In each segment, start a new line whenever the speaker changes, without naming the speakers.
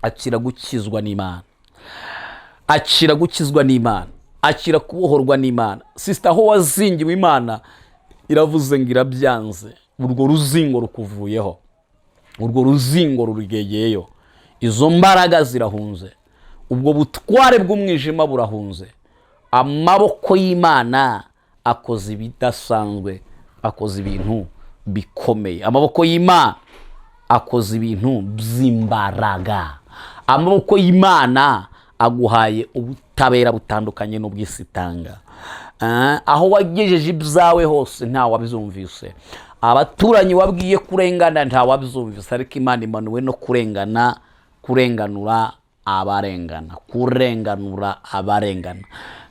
Akira gukizwa n'Imana, akira gukizwa n'Imana, akira kubohorwa n'Imana. Sister, aho wazingiwe, Imana iravuze ngo irabyanze. Urwo ruzingo rukuvuyeho, urwo ruzingo rurugeyeyo, izo mbaraga zirahunze, ubwo butware bw'umwijima burahunze. Amaboko y'Imana akoze ibidasanzwe, akoze ibintu bikomeye. Amaboko y'Imana akoze ibintu by'imbaraga. Amaboko y'Imana aguhaye ubutabera butandukanye n'ubw'isi itanga. Aho wagejeje ibyawe hose ntawabyumvise, abaturanyi wabwiye kurengana ntawabyumvise, ariko Imana imanuwe no kurengana, kurenganura abarengana, kurenganura abarengana.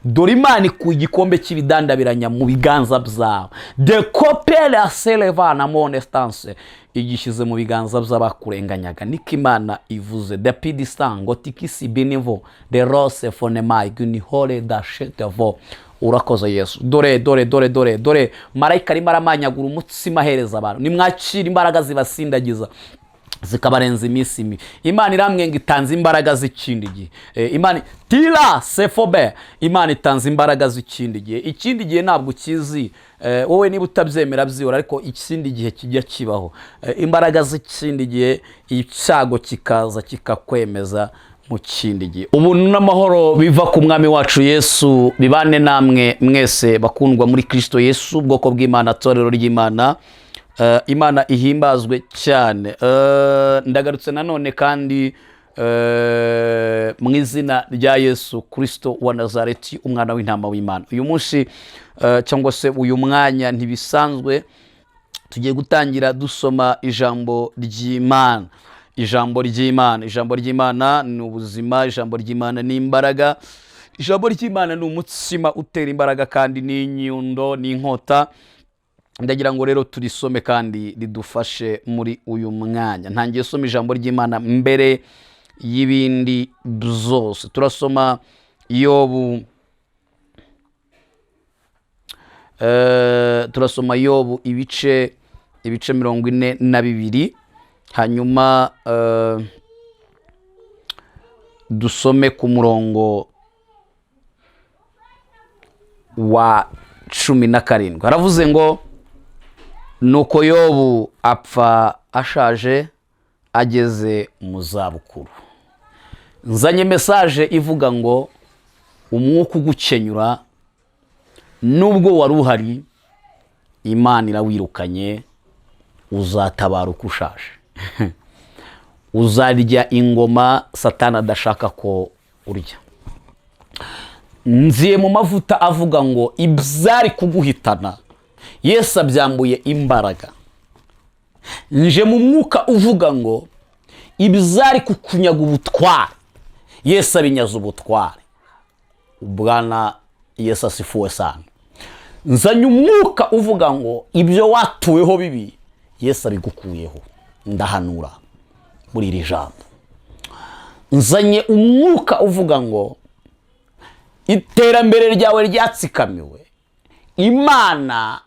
Dore Imana ikuye igikombe cy'ibidandabiranya mu biganza byawe, de kopere aserevana monestance, igishyize mu biganza by'abakurenganyaga. Niko Imana ivuze. De pidisango tikisi binivo de rose fonemayi gunihore dashetevo. Urakoze Yesu. Dore, dore, dore, dore, dore marayika arimo aramanyagura umutsima ahereza abantu. Nimwakira imbaraga zibasindagiza, zikabarenza iminsi mibi. Imana irambwiye ngo itanze imbaraga z'ikindi gihe. Imana tira sefobe, Imana itanze imbaraga z'ikindi gihe. Ikindi gihe ntabwo ukizi. Wowe niba utabyemera byibura, ariko ikindi gihe kijya kibaho. Imbaraga z'ikindi gihe, icyago kikaza kikakwemeza mu kindi gihe. Ubuntu n'amahoro biva ku Mwami wacu Yesu bibane namwe mwese bakundwa muri Kirisito Yesu, ubwoko bw'Imana, torero ry'Imana. Imana ihimbazwe cyane. Ndagarutse nanone kandi mu izina rya Yesu Kirisito wa Nazareti, umwana w'intama w'Imana. Uyu munsi cyangwa se uyu mwanya ntibisanzwe, tugiye gutangira dusoma ijambo ry'Imana. Ijambo ry'Imana, ijambo ry'Imana ni ubuzima, ijambo ry'Imana ni imbaraga, ijambo ry'Imana ni umutsima utera imbaraga, kandi ni inyundo, ni inkota. Ndagira ngo rero turisome kandi ridufashe muri uyu mwanya. Ntangiye soma ijambo ry'Imana mbere y'ibindi byose. Turasoma Yobu, turasoma Yobu ibice 42, hanyuma dusome ku murongo wa 17. Haravuze ngo: "Nuko Yobu apfa ashaje, ageze mu zabukuru." Nzanye message ivuga ngo umwuka ugukenyura, nubwo wari uhari, Imana irawirukanye. Uzatabara uko ushaje, uzarya ingoma Satani adashaka ko urya. Nziye mu mavuta avuga ngo ibyari kuguhitana, Yesu abyambuye imbaraga. Nje mu mwuka uvuga ngo ibyari kukunyaga ubutware, Yesu abinyaza ubutware. Bwana Yesu asifuwe sana. Nzanye umwuka uvuga ngo ibyo watuweho bibi, Yesu abigukuyeho. Ndahanura muri iri jambo. Nzanye umwuka uvuga ngo iterambere ryawe ryatsikamiwe, Imana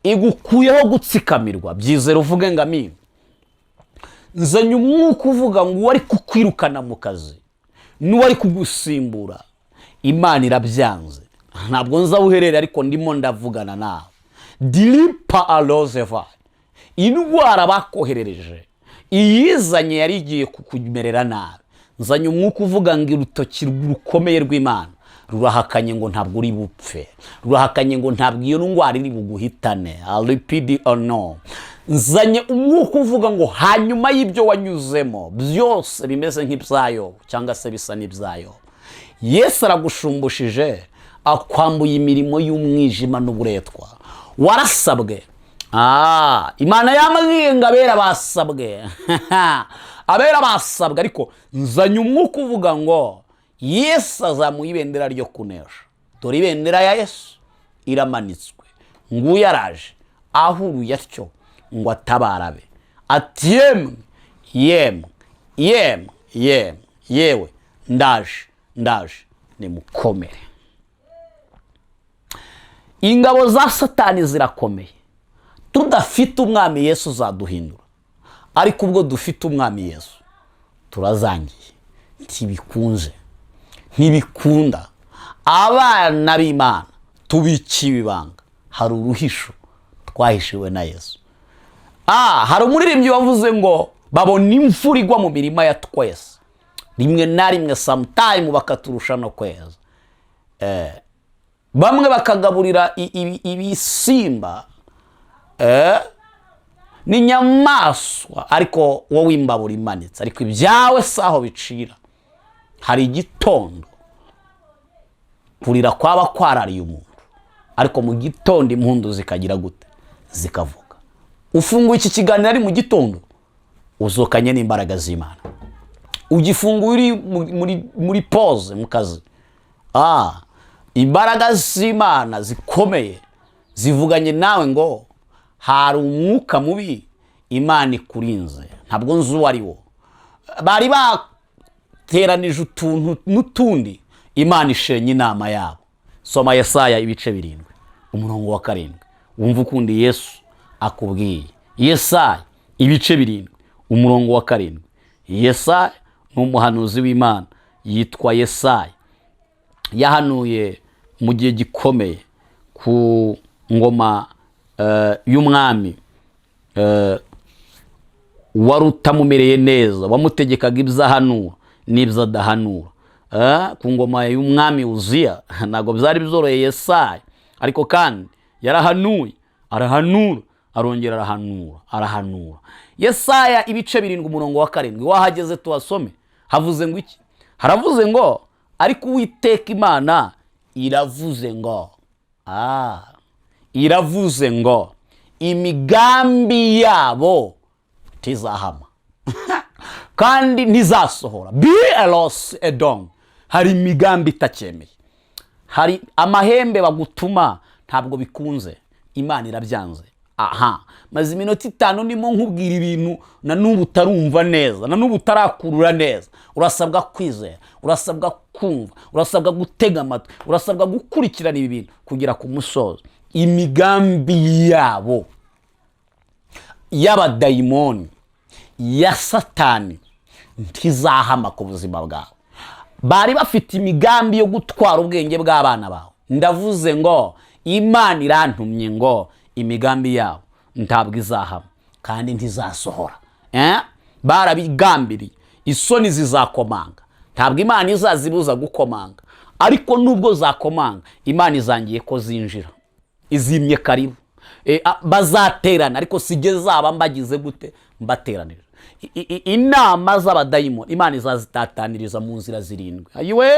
igukuyeho gutsikamirwa. Byizere uvuge ngo amina. Nzanye umwuka uvuga ngo uwari kukwirukana mu kazi n'uwari kugusimbura, Imana irabyanze. Ntabwo nzi aho uherereye, ariko ndimo ndavugana nawe. Diripa arozeva, indwara bakoherereje iyizanye yari igiye kukumerera nabi. Nzanye umwuka uvuga ngo urutoki rukomeye rw'Imana rurahakanye ngo ntabwo uri bupfe, rurahakanye ngo ntabwo iyo ndwara iri buguhitane. Aripidi ono. Nzanye umwuka uvuga ngo hanyuma y'ibyo wanyuzemo byose bimeze nk'ibyayo cyangwa se bisa n'ibyayo, Yesu aragushumbushyije, akwambuye imirimo y'umwijima n'uburetwa. Warasabwe. Imana yambwiye ngo abera basabwe, abera basabwe. Ariko nzanye umwuka uvuga ngo Yesu azamuye ibendera ryo kunesha. Dore ibendera ya Yesu iramanitswe, nguyu araje ahuruye atyo ngo atabarabe, ati: "Yemwe, yemwe, yemwe, yemwe, yewe, ndaje, ndaje, nimukomere." Ingabo za Satani zirakomeye. Tudafite Umwami Yesu uzaduhindura, ariko ubwo dufite Umwami Yesu Turazangiye, ntibikunze, ntibikunda. Abana b'Imana tubikiwe ibanga, hari uruhisho twahishiwe na Yesu. Hari umuririmbyi wavuze ngo babona imvura igwa mu mirima ya twese, rimwe na rimwe, sometime, bakaturusha no kweza. Bamwe bakagaburira ibisimba n'inyamaswa, ariko wowe imbabura imanitse, ariko ibyawe si aho bicira. Hari igitondo kurira kwaba kwarariye umuntu, ariko mu gitondo impundu zikagira gute? Zikavuga. Ufunguye iki kiganiro ari mu gitondo, uzukanye n'imbaraga z'Imana. Ugifunguye uri muri pause mu kazi, imbaraga z'Imana zikomeye zivuganye nawe ngo hari umwuka mubi Imana ikurinze. Ntabwo nzi uwo ari wo, bari bateranije utuntu n'utundi, Imana ishenye inama yabo. Soma Yesaya ibice 7 umurongo wa 7, wumva ukundi Yesu akubwiye. Yesaya ibice 7 umurongo wa 7. Yesaya ni umuhanuzi w'Imana, yitwa Yesaya, yahanuye mu gihe gikomeye ku ngoma y'umwami wari utamumereye neza, wamutegekaga ibyo ahanura n'ibyo adahanura. Ku ngoma y'umwami Uziya ntabwo byari byoroheye Yesaya, ariko kandi yarahanuye, arahanura, arongera arahanura, arahanura. Yesaya ibice 7 umurongo wa 7, wahageze? Tuhasome. Havuze ngo iki? Haravuze ngo: "Ariko Uwiteka Imana iravuze ngo, iravuze ngo imigambi yabo ntizahama kandi ntizasohora." Eros edom, hari imigambi itacyemeye, hari amahembe bagutuma, ntabwo bikunze, Imana irabyanze. Aha maze iminota 5 ndimo nkubwira ibintu na n'ubu utarumva neza, na n'ubu utarakurura neza. Urasabwa kwizera, urasabwa kumva, urasabwa gutega amatwi, urasabwa gukurikirana ibi bintu kugera ku musozo. Imigambi yabo y'abadayimoni, ya Satani, ntizahama ku buzima bwawe. Bari bafite imigambi yo gutwara ubwenge bw'abana bawe. Ndavuze ngo Imana irantumye ngo imigambi yabo ntabwo izahama kandi ntizasohora. Barabigambiriye, isoni zizakomanga. Ntabwo Imana izazibuza gukomanga, ariko nubwo zakomanga, Imana izangiye ko zinjira, izimye karibu. Bazaterana, ariko sijye zaba mbagize gute? Mbateranira. Inama z'abadayimoni Imana izazitataniriza mu nzira zirindwi. Ayiwe,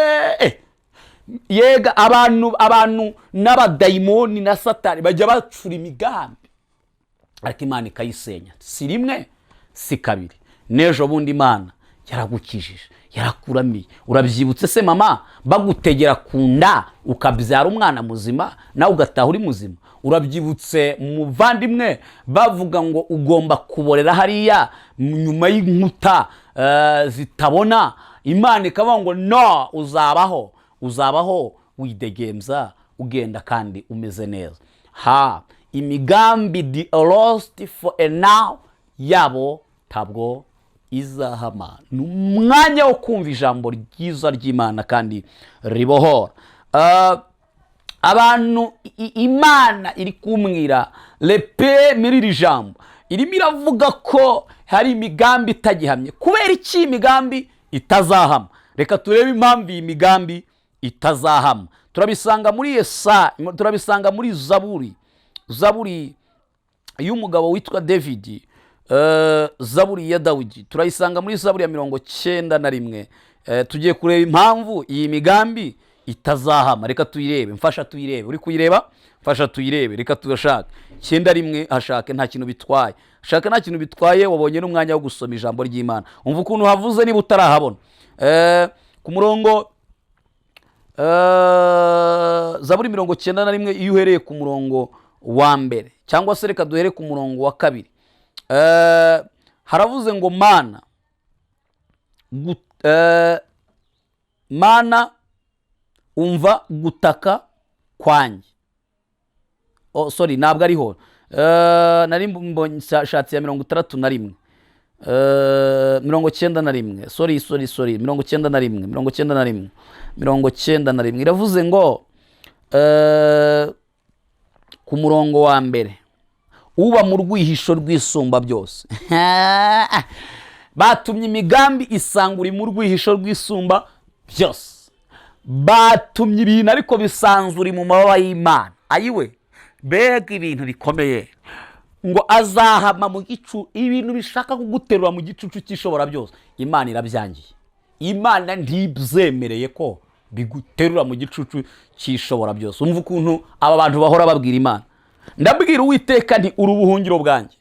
yega abantu n'abadayimoni na Satani bajya bacura imigambi, ariko Imana ikayisenya. Si rimwe, si kabiri, n'ejo bundi Imana yaragukijije, yarakuramiye. Urabyibutse se mama, bagutegera ku nda ukabyara umwana muzima, nawe ugataha uri muzima? Urabyibutse muvandimwe, bavuga ngo ugomba kuborera hariya nyuma y'inkuta zitabona, Imana ikavuga ngo no, uzabaho, uzabaho widegembya, ugenda kandi umeze neza? Ha imigambi the lost for a now yabo ntabwo izahama. Ni umwanya wo kumva ijambo ryiza ry'Imana kandi ribohora. Abantu, Imana iri kumwira repe muri iri jambo, irimo iravuga ko hari imigambi itagihamye. Kubera iki iyi migambi itazahama? Reka turebe impamvu iyi migambi itazahama. Turabisanga muri Yesa, turabisanga muri Zaburi, Zaburi y'umugabo witwa David, Zaburi ya Dawidi. Turayisanga muri Zaburi ya 91. Tugiye kureba impamvu iyi migambi itazahama. Reka tuyirebe, mfasha tuyirebe. Uri kuyireba? Mfasha tuyirebe. Reka tuyashake. 91, hashake, nta kintu bitwaye, shaka, nta kintu bitwaye. Wabonye n'umwanya wo gusoma ijambo ry'Imana. Umva ukuntu havuze niba utararahabona. Ku murongo, Zaburi 91, iyo uhereye ku murongo wa mbere, cyangwa se reka duhere ku murongo wa kabiri, haravuze ngo: "Mana, Mana, umva gutaka kwanjye." Oh, sorry, ntabwo ariho. Nari mbonye shatse ya 61. 91, sorry, sorry, sorry, 91, 91, 91. Iravuze ngo ku murongo wa mbere: uba mu rwihisho rw'Isumba byose. Batumye imigambi isanga uri mu rwihisho rw'Isumba byose. Batumye ibintu ariko bisanzwe uri mu mababa y'Imana. Ayiwe, mbega ibintu bikomeye! Ngo azahama mu gicu. Ibintu bishaka kuguterura mu gicucu cy'Ishobora byose, Imana irabyangiye. Imana ntibyemereye ko biguterura mu gicucu cy'Ishobora byose. Umva ukuntu aba bantu bahora babwira Imana: "Ndabwira Uwiteka nti: 'Uri ubuhungiro bwanjye,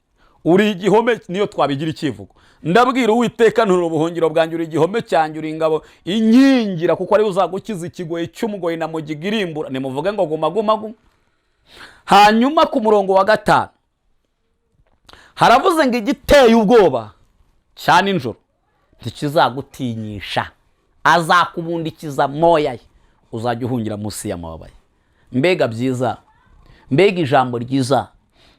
uri igihome.'" Niyo twabigira icyivugo: "Ndabwira Uwiteka nti: 'Uri ubuhungiro bwanjye, uri igihome cyanjye, uri ingabo inkingira, kuko ariwe uzagukiza ikigoyi cy'umugoyi na mugiga irimbura.'" Nimuvuge ngo guma, guma, guma. Hanyuma ku murongo wa gatanu haravuze ngo: "Igiteye ubwoba cya nijoro ntikizagutinyisha, azakubundikiza moya ye, uzajya uhungira munsi y'amababa ye." Mbega byiza! Mbega ijambo ryiza!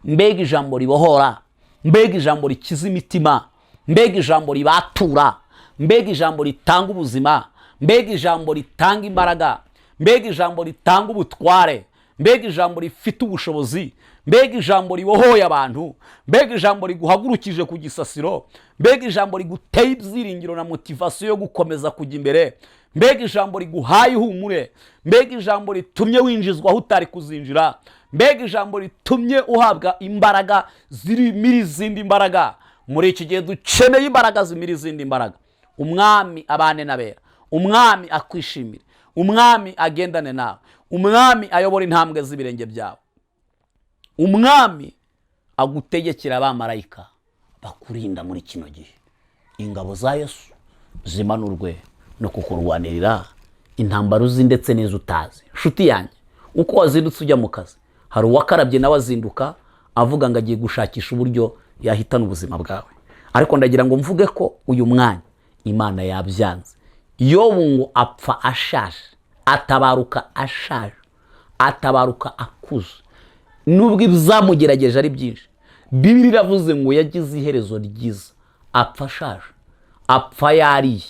Mbega ijambo ribohora! Mbega ijambo rikiza imitima! Mbega ijambo ribatura! Mbega ijambo ritanga ubuzima! Mbega ijambo ritanga imbaraga! Mbega ijambo ritanga ubutware! Mbega ijambo rifite ubushobozi! Mbega ijambo ribohoye abantu! Mbega ijambo riguhagurukije ku gisasiro! Mbega ijambo riguteye ibyiringiro na motivation yo gukomeza kujya imbere! Mbega ijambo riguhaye ihumure! Mbega ijambo ritumye winjizwa aho utari kuzinjira! Mbega ijambo ritumye uhabwa imbaraga zirimo izindi mbaraga! Muri iki gihe dukeneye imbaraga zimira izindi mbaraga. Umwami abane n'abera. Umwami akwishimire. Umwami agendane nawe. Umwami ayobora intambwe z'ibirenge byawe. Umwami agutegekera abamarayika bakurinda muri kino gihe. Ingabo za Yesu zimanurwe no kukurwanirira intambara uzi ndetse n'izo utazi. Nshuti yanjye, uko wazindutse ujya mu kazi, hari uwakarabye nawe azinduka avuga ngo agiye gushakisha uburyo yahitana ubuzima bwawe. Ariko ndagira ngo mvuge ko uyu mwanya Imana yabyanze. Yobu ngo apfa ashaje, atabaruka ashaje, atabaruka akuze, nubwo ibyamugerageje ari byinshi. Bibiri iravuze ngo yagize iherezo ryiza. Apfa ashaje, apfa yariye,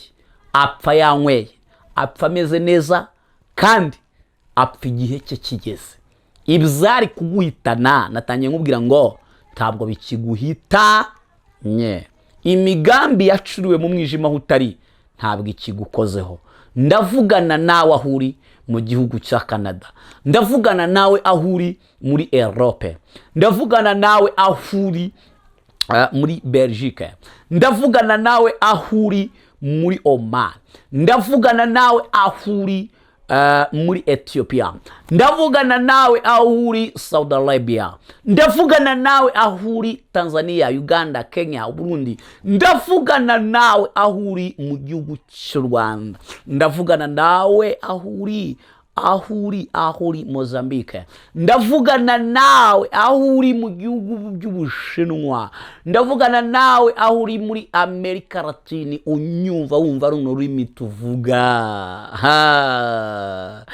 apfa yanyweye, apfa ameze neza, kandi apfa igihe cye kigeze. Ibyari kuguhitana, natangiye nkubwira ngo ntabwo bikiguhitanye. Imigambi yacuriwe mu mwijima aho utari ntabwo ikigukozeho. Ndavugana nawe aho uri mu gihugu cya Canada. Ndavugana nawe aho uri muri Europe. Ndavugana nawe aho uri muri Belgique. Ndavugana nawe aho uri muri Oman. Ndavugana nawe aho uri muri Ethiopia. Ndavugana nawe aho uri Saudi Arabia. Ndavugana nawe aho uri Tanzania, Uganda, Kenya, Burundi. Ndavugana nawe aho uri mu gihugu cy'u Rwanda. Ndavugana nawe aho uri, aho uri, aho uri Mozambique. Ndavugana nawe aho uri mu gihugu by'Ubushinwa. Ndavugana nawe aho uri muri Amerika Latine, unyumva, wumva runo rurimi tuvuga. Ha.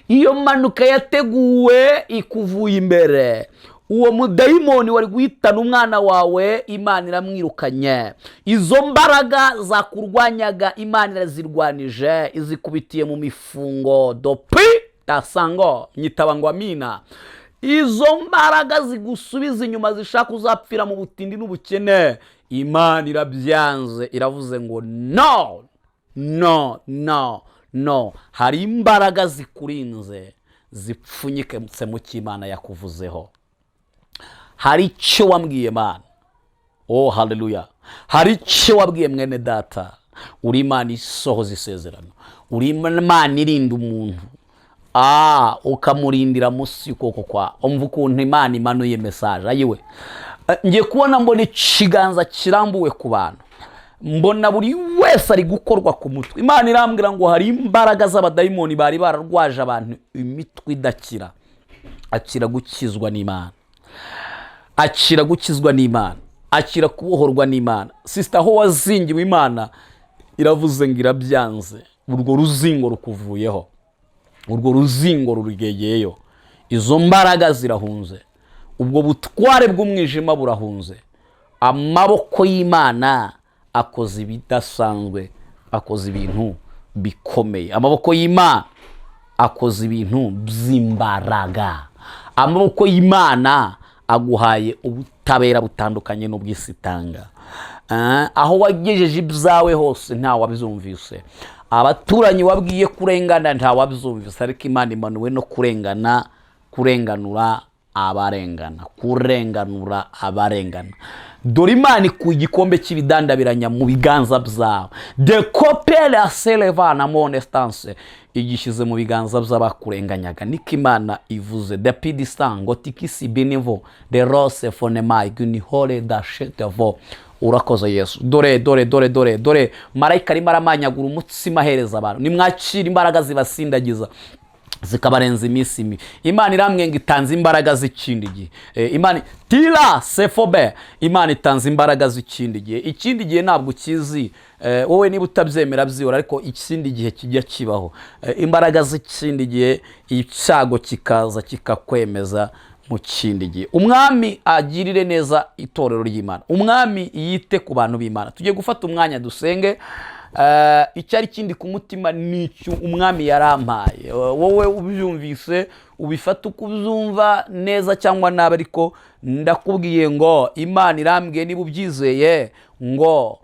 Iyo mpanuka yateguwe ikuvuye imbere. Uwo mudayimoni wari guhitana umwana wawe, Imana iramwirukanye. Izo mbaraga zakurwanyaga, Imana irazirwanije, izikubitiye mu mifungo dopi tasango nyitaba ngo amina. Izo mbaraga zigusubiza inyuma, zishaka uzapfira mu butindi n'ubukene, Imana irabyanze. Iravuze ngo no, no, no, no. Hari imbaraga zikurinze zipfunyitse mu cy'Imana yakuvuzeho. Hari icyo wambwiye, Mana. Oh, haleluya! Hari icyo wabwiye mwene data. Uri Imana isohoza isezerano, uri Imana irinda umuntu, ukamurindira munsi y'ukuboko kwawe. Umva ukuntu Imana imanuye message. Ayiwe, ngiye kubona mbona ikiganza kirambuwe ku bantu, mbona buri wese ari gukorwa ku mutwe. Imana irambwira ngo hari imbaraga z'abadayimoni bari bararwaje abantu imitwe idakira. Akira gukizwa n'Imana, akira gukizwa n'Imana, akira kubohorwa n'Imana. Sister, aho wazingiwe, Imana iravuze ngo irabyanze. Urwo ruzingo rukuvuyeho, urwo ruzingo rurugeyeyo. Izo mbaraga zirahunze, ubwo butware bw'umwijima burahunze. Amaboko y'Imana. Akoze ibidasanzwe, akoze ibintu bikomeye. Amaboko y'Imana akoze ibintu by'imbaraga. Amaboko y'Imana aguhaye ubutabera butandukanye n'ubw'isi itanga. Aho wagejeje ibyawe hose ntawabyumvise, abaturanyi wabwiye kurengana ntawabyumvise, ariko Imana imanuwe no kurengana, kurenganura abarengana, kurenganura abarengana. Dore Imana ikuye igikombe cy'ibidandabiranya mu biganza byawe, de kopere aserevana monestance, igishyize mu biganza by'abakurenganyaga. Niko Imana ivuze. De pidisango tikisi binivo de rose fonemayi gunihore dashetevo. Urakoze Yesu. Dore, dore, dore, dore, dore marayika arimo aramanyagura umutsima ahereza abantu. Nimwakira imbaraga zibasindagiza, zikabarenza iminsi mibi. Imana irambwiye ngo itanze imbaraga z'ikindi gihe. Imana tira sefobe, Imana itanze imbaraga z'ikindi gihe. Ikindi gihe ntabwo ukizi. Wowe niba utabyemera byibura, ariko ikindi gihe kijya kibaho. Imbaraga z'ikindi gihe, icyago kikaza kikakwemeza mu kindi gihe. Umwami agirire neza itorero ry'Imana, Umwami yite ku bantu b'Imana. Tugiye gufata umwanya dusenge. Icyari kindi ku mutima ni icyo Umwami yarampaye. Wowe ubyumvise ubifata uko ubyumva neza cyangwa nabi, ariko ndakubwiye ngo Imana irambwiye, niba ubyizeye, ngo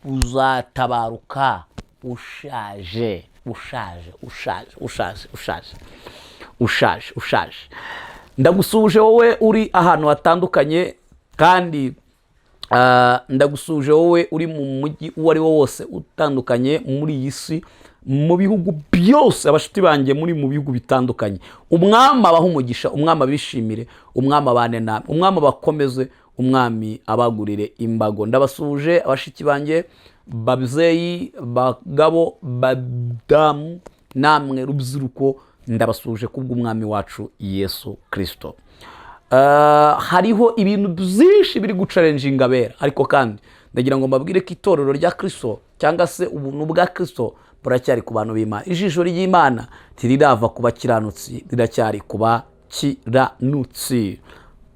uzatabaruka ushaje, ushaje, ushaje, ushaje, ushaje, ushaje, ushaje. Ndagusuhuje wowe uri ahantu hatandukanye, kandi ndagusuhuje wowe uri mu mujyi uwo ari wo wose utandukanye muri iyi si, mu bihugu byose, abashuti banjye muri mu bihugu bitandukanye. Umwami abaha umugisha, Umwami abishimire, Umwami abane namwe, Umwami abakomeze, Umwami abagurire imbago. Ndabasuhuje abashiki banjye, babyeyi, bagabo, badamu, namwe rubyiruko, ndabasuhuje kubw'Umwami wacu Yesu Kirisito. Hariho ibintu byinshi biri guchallenginga abera, ariko kandi ndagira ngo mbabwire ko itorero rya Kirisito cyangwa se ubuntu bwa Kirisito buracyari ku bantu b'Imana. Ijisho ry'Imana ntirirava ku bakiranutsi, riracyari ku bakiranutsi.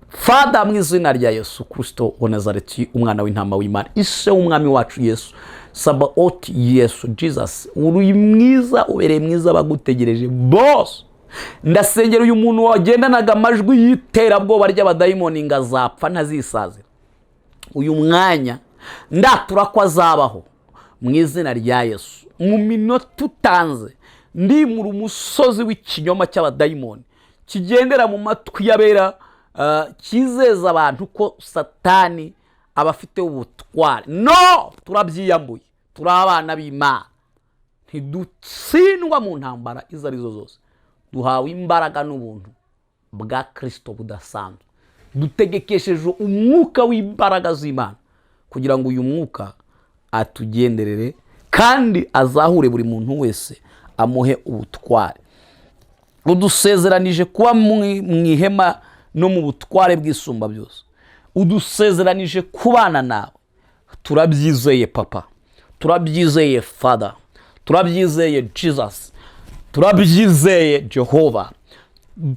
Father, mu izina rya Yesu Kirisito wa Nazareti, umwana w'intama w'Imana, ise w'Umwami wacu Yesu Sabaoti, Yesu Jesus, uri mwiza, ubereye mwiza abagutegereje bose. Ndasengera uyu muntu wagendanaga amajwi y'iterabwoba ry'abadayimoni ngo azapfa ntazisazira. Uyu mwanya ndatura ko azabaho mu izina rya Yesu. Mu minota utanze ndimura umusozi w'ikinyoma cy'abadayimoni kigendera mu matwi y'abera, cyizeza abantu ko Satani aba afite ubutware. No turabyiyambuye, turi abana b'Imana, ntidutsindwa mu ntambara izo arizo zose. Duhawe imbaraga n'ubuntu bwa Kirisito budasanzwe, dutegekesheje umwuka w'imbaraga z'Imana kugira ngo uyu mwuka atugenderere kandi azahure buri muntu wese, amuhe ubutware. Udusezeranije kuba mu ihema no mu butware bw'Isumba byose, udusezeranije kubana nawe. Turabyizeye Papa, turabyizeye Father, turabyizeye Jesus, turabyizeye Jehova.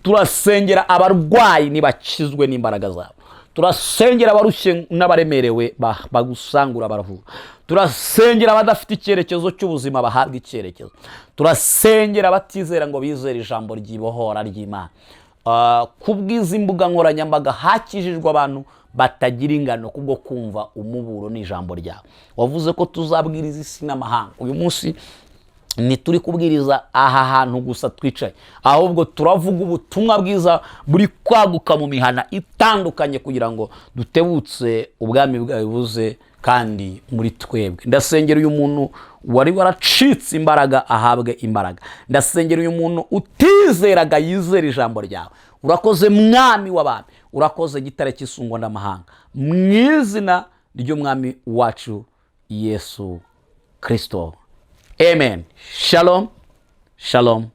Turasengera abarwayi ntibakizwe n'imbaraga zabo, turasengera abarushye n'abaremerewe bagusangura baravuga, turasengera abadafite icyerekezo cy'ubuzima bahabwa icyerekezo, turasengera abatizera ngo bizere ijambo ryibohora ry'Imana. Ku bw'izi mbuga nkoranyambaga hakijijwe abantu batagira ingano kubwo kumva umuburo n'ijambo ryawe. Wavuze ko tuzabwiriza isi n'amahanga. Uyu munsi ntituri kubwiriza aha hantu gusa twicaye, ahubwo turavuga ubutumwa bwiza buri kwaguka mu mihana itandukanye kugira ngo dutebutse ubwami bwawe buze kandi muri twebwe. Ndasengera uyu muntu wari waracitse imbaraga ahabwe imbaraga, ndasengera uyu muntu utizeraga yizera ijambo ryawe. Urakoze Mwami w'abami, urakoze Gitare cy'isungwa n'amahanga, mu izina ry'Umwami wacu Yesu Kirisito, amen. Shalom, shalom.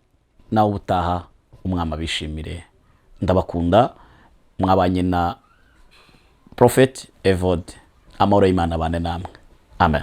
Nawe ubutaha, Umwami abishimire. Ndabakunda. Mwabanye na Prophet Evode. Amahoro y'Imana abane namwe. Amen.